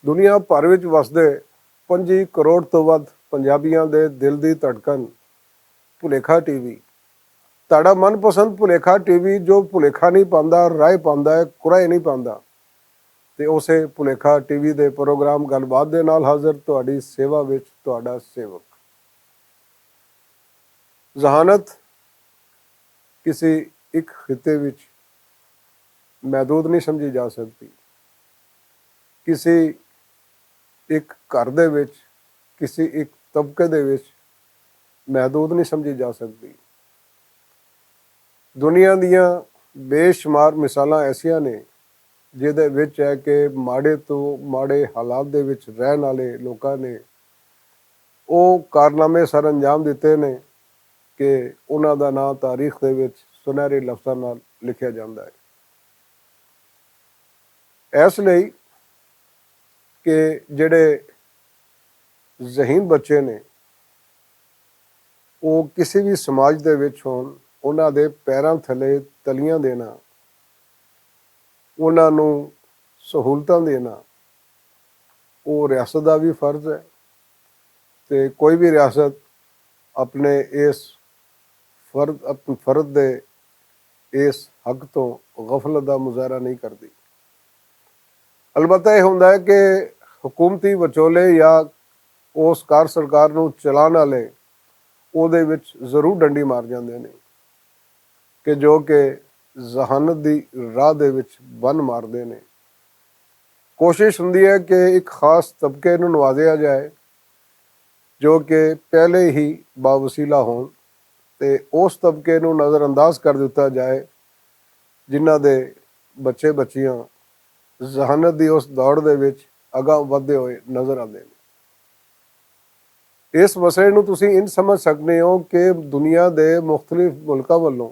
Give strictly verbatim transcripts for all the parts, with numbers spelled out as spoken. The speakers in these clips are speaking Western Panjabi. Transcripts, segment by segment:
دنیا بھر وچ وسدے پنجی کروڑ توں ودھ پنجابیاں دے دل دی دھڑکن، بھلیکھا ٹی وی۔ تہاڈا من پسند بھلیکھا ٹی وی، جو بھلیکھا نہیں پاندا، رائے پاندا ہے، کرائے نہیں پاندا۔ تے اسے بھلیکھا ٹی وی دے پروگرام گل بات دے نال حاضر، تہاڈی سیوا وچ تہاڈا سیوک۔ ذہانت کسی اک خطے وچ محدود نہیں سمجھی جا سکدی۔ کسی اک گھر دے وچ، کسی اک طبقے دے وچ محدود نہیں سمجھی جا سکدی۔ دنیا دیاں بے شمار مثالاں ایسیاں نے، جہدے وچ ہے کہ ماڑے توں ماڑے حالات دے وچ رہن والے لوکاں نے او کارنامے سر انجام دتے نے کہ انہاں دا ناں تاریخ دے وچ سنہرے لفظاں نال لکھیا جاندا ہے۔ اس لئی کہ جڑے ذہین بچے نے، او کسی وی سماج دے وچ ہون، انہاں دے پیراں تھلے تلیاں دینا، انہاں نوں سہولتاں دینا، او ریاست دا وی فرض ہے۔ تے کوئی وی ریاست اپنے اس فرد اپنے فرد دے اس حق توں غفلت دا مظاہرہ نہیں کردی۔ البتہ ایہہ ہوندا ہے کہ حکومتی وچولے یا اوس کار سرکار نوں چلان آلے اوہدے وچ ضرور ڈنڈی مار جاندے نیں، کہ جو کہ ذہانت دی راہ دے وچ بن ماردے نیں۔ کوشش ہوندی ہے کہ اک خاص طبقے نوں نوازیا جائے، جو کہ پہلے ہی باوسیلہ ہون، تے اوس طبقے نوں نظرانداز کر دتا جائے، جنہاں دے بچے بچیاں ذہانت دی اوس دوڑ دے وچ اگاں ودھدے ہوئے نظر آندے نیں۔ اس مسئلے نوں تسی انج سمجھ سکدے ہو کہ دنیا دے مختلف ملکاں ولوں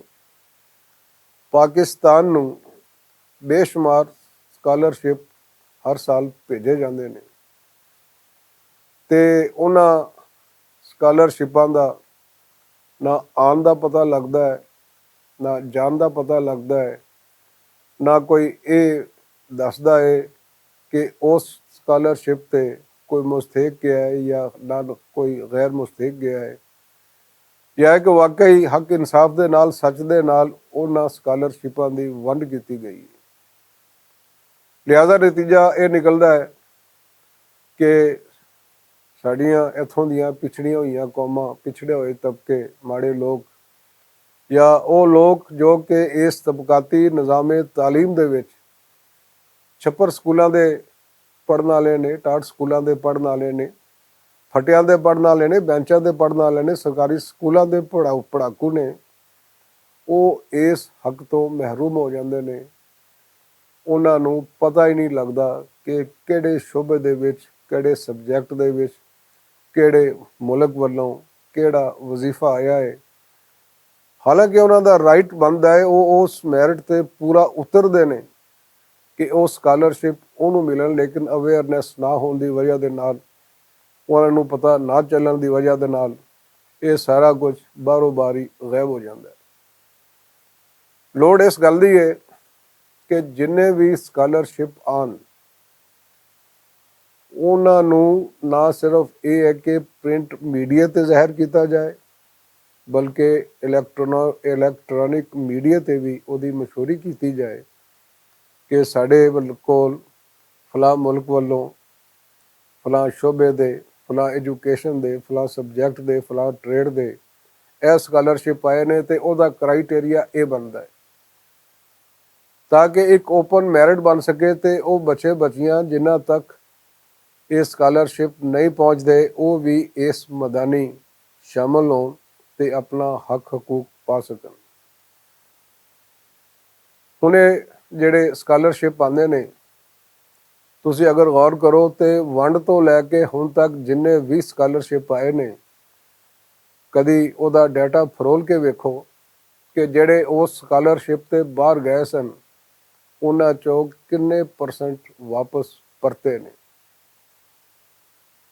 پاکستان نوں بے شمار سکالرشپ ہر سال بھیجے جاندے نیں، تے انہاں سکالرشپاں دا نہ آن دا پتہ لگدا ہے، نہ جان دا پتہ لگدا ہے، نہ کوئی ایہہ دسدا ہے کہ اوس سکالرشپ تے کوئی مستحق گیا ہے یا نہ کوئی غیر مستحق گیا ہے، یا کہ واقعی حق انصاف دے نال سچ دے نال انہاں سکالرشپاں دی ونڈ کیتی گئی ہے۔ لہذا نتیجہ ایہہ نکلدا ہے کہ ساڈیاں اتھوں دیاں پچھڑیاں ہوئیاں قوماں، پچھڑے ہوئے طبقے، ماڑے لوگ، یا او لوگ جو کہ اس طبقاتی نظام تعلیم دے وچ چھپر سکولاں دے پڑھن آلے نے، ٹاٹ سکولاں دے پڑھن آلے نے، پھٹیاں دے پڑھن آلے نے، بینچاں دے پڑھن آلے نے، سرکاری سکولاں دے پڑھاؤ پڑھاکو نے، او اس حق توں محروم ہو جاندے نے۔ انہاں نوں پتہ ہی نہیں لگدا کہ کہڑے شعبے دے وچ، کہڑے سبجیکٹ دے وچ، کہڑے ملک ولوں کہڑا وظیفہ آیا ہے۔ حالانکہ انہاں دا رائٹ بندا ہے، او اس میرٹ تے پورا اتردے نے کہ او سکالرشپ انہوں ملن، لیکن اویئرنیس نہ ہون دی وجہ دے نال، انہاں نوں پتہ نہ چلن دی وجہ دے نال، اے سارا کچھ باہروں باہری غائب ہو جاندا ہے۔ لوڑ اس گل دی ہے کہ جنہیں وی سکالرشپ آن، انہاں نوں نہ صرف ایہہ ہے کہ پرنٹ میڈیا تے ظاہر کیتا جائے، بلکہ الیکٹرانک میڈیا تے وی اوہدی مشہوری کیتی جائے کہ ساڈے کول فلاں ملک ولوں فلاں شعبے دے، فلاں ایجوکیشن دے، فلاں سبجیکٹ دے، فلاں ٹریڈ دے ایہہ سکالرشپ آئے نے تے اوہدا کرائٹیریا ایہہ بندا ہے، تاکہ اک اوپن میرٹ بن سکے تے او بچے بچیاں جنہاں تک ایہہ سکالرشپ نہیں پہنچدے، او وی اس مدانی شامل ہون تے اپنا حق حقوق پا سکن۔ ہن ایہہ جیہڑے سکالرشپ آندے نے، تسی اگر غور کرو تے ونڈ توں لے کے ہن تک جنہیں وی سکالرشپ آئے نے، کدی اوہدا ڈیٹا پھرول کے ویکھو کہ جیہڑے او سکالرشپ تے باہر گئے سن، انہاں چوں کنے پرسنٹ واپس پرتے نے۔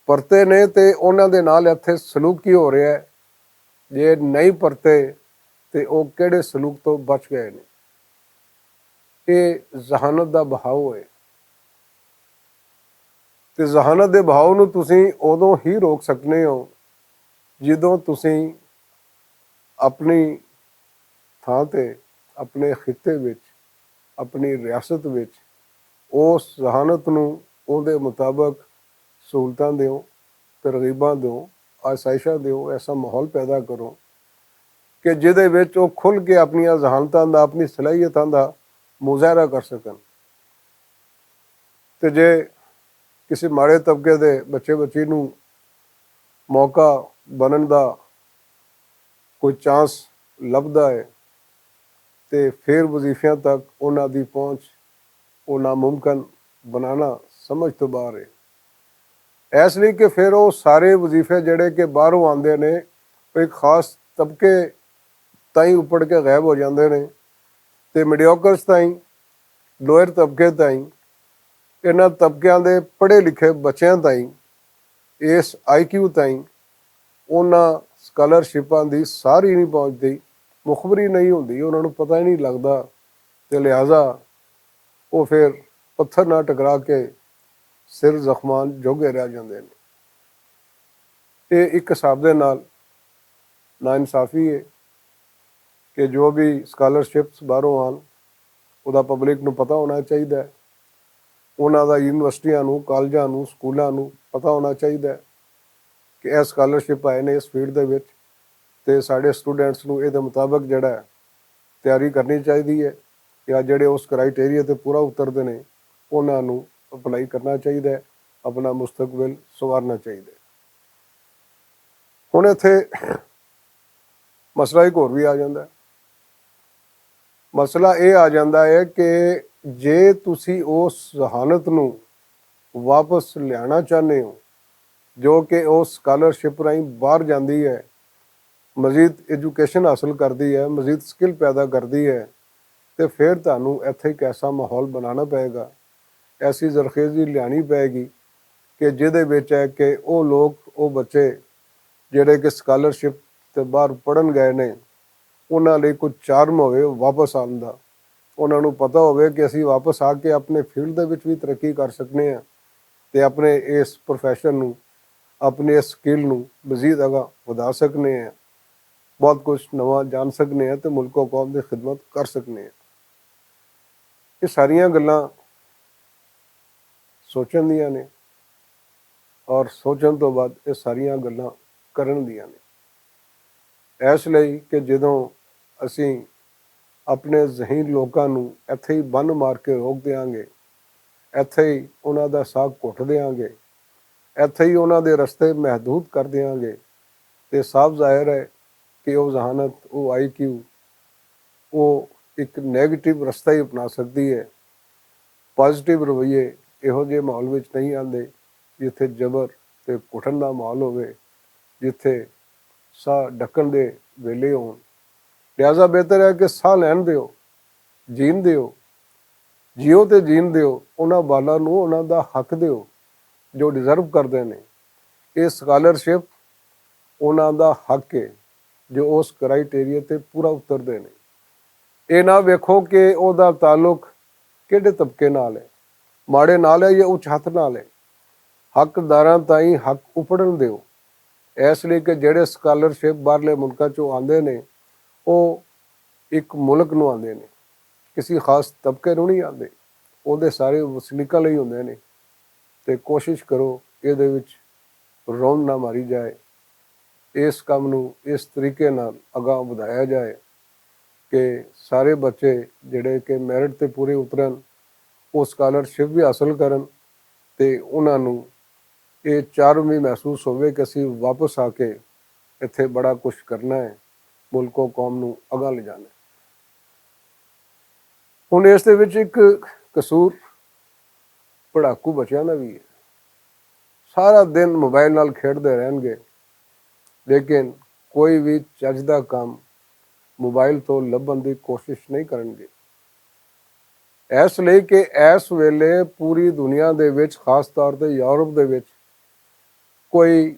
پرتے نے تے انہاں دے نال اتھے سلوک کی ہو رہیا ہے؟ جے نہیں پرتے تے او کہڑے سلوک توں بچ گئے نے؟ ایہہ ذہانت دا بہاؤ ہے۔ ذہانت دے بھاؤ نوں تسیں ادوں ہی روک سکنے ہو جدوں تسیں اپنی تھاں تے، اپنے خطے وچ، اپنی ریاست وچ اس ذہانت نوں اوہدے مطابق سہولتاں دیو، ترغیباں دیو، آسائشاں دیو، ایسا ماحول پیدا کرو کہ جدے وچ او کھل کے اپنیاں ذہانتاں دا، اپنی صلاحیتاں دا مظاہرہ کر سکن۔ تے جے کسے ماڑے طبقے دے بچے بچی نوں موقع بنن دا کوئی چانس لبھدا ہے، تے فیر وظیفیاں تک انہاں دی پہنچ او ناممکن بنانا سمجھ توں باہر ہے۔ ایس لئی کہ فیر او سارے وظیفے جیہڑے کہ باہروں آندے نے، او اک خاص طبقے تائیں اپڑ کے غائب ہو جاندے نے، تے میڈیوکرز تائیں، لوئر طبقے تائیں، انہاں طبقیاں دے پڑھے لکھے بچیاں تائیں، اس آئی کیو تائیں انہاں سکالرشپاں دی ساری نہیں پہنچدی، مخبری نہیں ہوندی، انہاں نوں پتہ ہی نہیں لگدا۔ تے لہذا او فیر پتھر نال ٹکرا کے سر زخمان جوگے رہ جاندے نے۔ ایہہ اک حساب دے نال ناانصافی ہے کہ جو وی سکالرشپس باہروں آن، اوہدا پبلک نوں پتہ ہونا چاہیدا ہے۔ انہاں دا یونیورسٹیاں نوں، کالجاں نوں، سکولاں نوں پتہ ہونا چاہیدا ہے کہ ایہہ سکالرشپ آئے نے اس فیلڈ دے وچ، تے ساڈے سٹوڈنٹس نوں ایہدے مطابق جیہڑا ہے تیاری کرنی چاہیدی ہے، یا جیہڑے اس کرائٹیریا تے پورا اتردے نے انہاں نوں اپلائی کرنا چاہیدا ہے، اپنا مستقبل سنوارنا چاہیدا ہے۔ ہن اتھے مسئلہ اک ہور وی آ جاندا ہے۔ مسئلہ ایہہ آ جاندا ہے کہ جے تسی اس ذہانت نوں واپس لیانا چاہنے ہو جو کہ او سکالرشپ راہیں باہر جاندی ہے، مزید ایجوکیشن حاصل کردی ہے، مزید سکل پیدا کردی ہے، تے فیر تہانوں ایتھے اک ایسا ماحول بنانا پئے گا، ایسی زرخیزی لیانی پئے گی کہ جدے وچ ہے کہ او لوگ، او بچے جیہڑے کہ سکالرشپ تے باہر پڑھن گئے نے، انہاں لئی کچھ چارم ہووے واپس آن دا، انہاں نوں پتہ ہووے کہ اسی واپس آ کے اپنے فیلڈ دے وچ وی ترقی کر سکنے آں، تے اپنے اس پروفیشن نوں، اپنے اس سکل نوں مزید اگاں ودھا سکنے آں، بہت کچھ نواں جان سکنے آں تے ملک و قوم دی خدمت کر سکنے آں۔ ایہہ ساریاں گلاں سوچن دیاں نے، اور سوچن توں بعد ایہہ ساریاں گلاں کرن دیاں نے۔ ایس لئی کہ جدوں اسی اپنے ذہین لوکاں نوں ایتھے ہی بند مار کے روک دیاں گے، ایتھے ہی انہاں دا ساہ گھٹ دیاں گے، ایتھے ہی انہاں دے رستے محدود کر دیاں گے، تے صاف ظاہر ہے کہ او ذہانت، او آئی کیو، او اک نیگیٹو رستہ ہی اپنا سکدی ہے۔ پازیٹو رویے ایہو جے ماحول وچ نہیں آندے، جتھے جبر تے گھٹن دا ماحول ہووے، جتھے ساہ ڈھکن دے ویلے ہون۔ لہذا بہتر ہے کہ ساہ لین دیو، جین دیو، جیو تے جین دیو، انہاں بالاں نوں انہاں دا حق دیو جو ڈیزرو کردے نے۔ ایہہ سکالرشپ انہاں دا حق ہے جو اس کرائٹیریا تے پورا اتردے نے۔ ایہہ نہ ویکھو کہ اوہدا تعلق کیہڑے طبقے نال ہے، ماڑے نال ہے یا اچ ہتھ نال ہے۔ حقداراں تائیں حق اپڑن دیو۔ ایس لئی کہ جیہڑے سکالرشپ باہرلے ملکاں چوں آندے نے، او اک ملک نوں آندے نے، کسی خاص طبقے نوں نہیں آندے۔ اوہدے سارے وسنیکاں لئی ہوندے نے۔ تے کوشش کرو ایہدے وچ رون نہ ماری جائے، اس کم نوں اس طریقے نال اگاں ودھایا جائے کہ سارے بچے جیہڑے کہ میرٹ تے پورے اترن، او سکالرشپ وی حاصل کرن، تے انہاں نوں ایہہ چارم وی محسوس ہووے کہ اسی واپس آ کے اتھے بڑا کچھ کرنا ہے، ملک و قوم نوں اگاں لے جانا ہے۔ ہن اس دے وچ اک قصور پڑھاکو بچیاں دا وی ہے۔ سارا دن موبائل نال کھیڈدے رہن گے، لیکن کوئی وی چج دا کم موبائل توں لبھن دی کوشش نہیں کرن گے۔ ایس لئی کہ ایس ویلے پوری دنیا دے وچ، خاص طور تے یورپ دے وچ، کوئی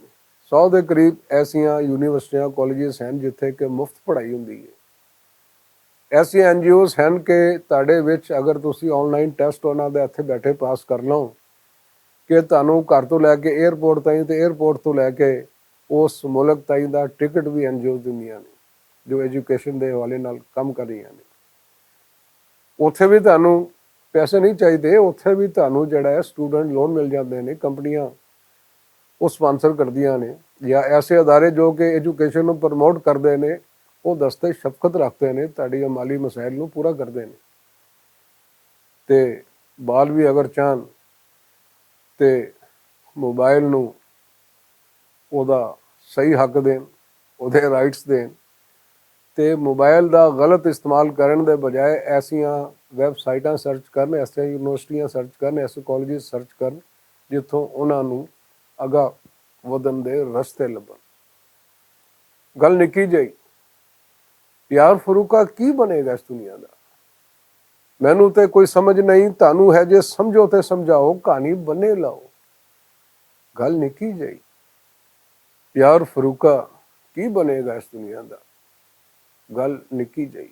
سو دے قریب ایسیاں یونیورسٹیاں، کالجز ہن جتھے کہ مفت پڑھائی ہوندی ہے۔ ایسیاں این جی اوز ہن کہ تہاڈے وچ اگر تسی آن لائن ٹیسٹ انہاں دے ہتھے بیٹھے پاس کر لو، تہانوں گھر توں لے کے ایئرپورٹ تائیں تے ایئرپورٹ توں لے کے اس ملک تائیں دا ٹکٹ وی این جی اوز دیندیاں نیں، جو ایجوکیشن دے حوالے نال کم کر رہیاں نیں۔ اتھے وی تہانوں پیسے نہیں چاہیدے، اتھے وی تہانوں جڑا ہے سٹوڈنٹ لون مل جاندے نیں، کمپنیاں وہ سپانسر کردیاں نیں، یا ایسے ادارے جو کہ ایجوکیشن نوں پروموٹ کردے نیں، وہ دستے شفقت رکھدے نیں، تہاڈی مالی مسائل نوں پورا کردے نیں۔ تے بال وی اگر چاہن تے موبائل نوں اوہدا صحیح حق دین، اوہدے رائٹس دین، تے موبائل دا غلط استعمال کرن دے بجائے ایسیاں ویب سائٹاں سرچ کرن، ایسیاں یونیورسٹیاں سرچ کرن، ایسے کالجز سرچ کرن، جتھوں انہاں نوں اگا ودھن دے رستے لبھن۔ گل نکی جائی۔ یار فروقہ، کی بنے گا اس دنیا دا؟ مینوں تے کوئی سمجھ نہیں، تانوں ہے جے سمجھو تے سمجھاؤ، کہانی بنے لاؤ۔ گل نکی جائی۔ یار فروقہ، کی بنے گا اس دنیا دا؟ گل نکی جائی۔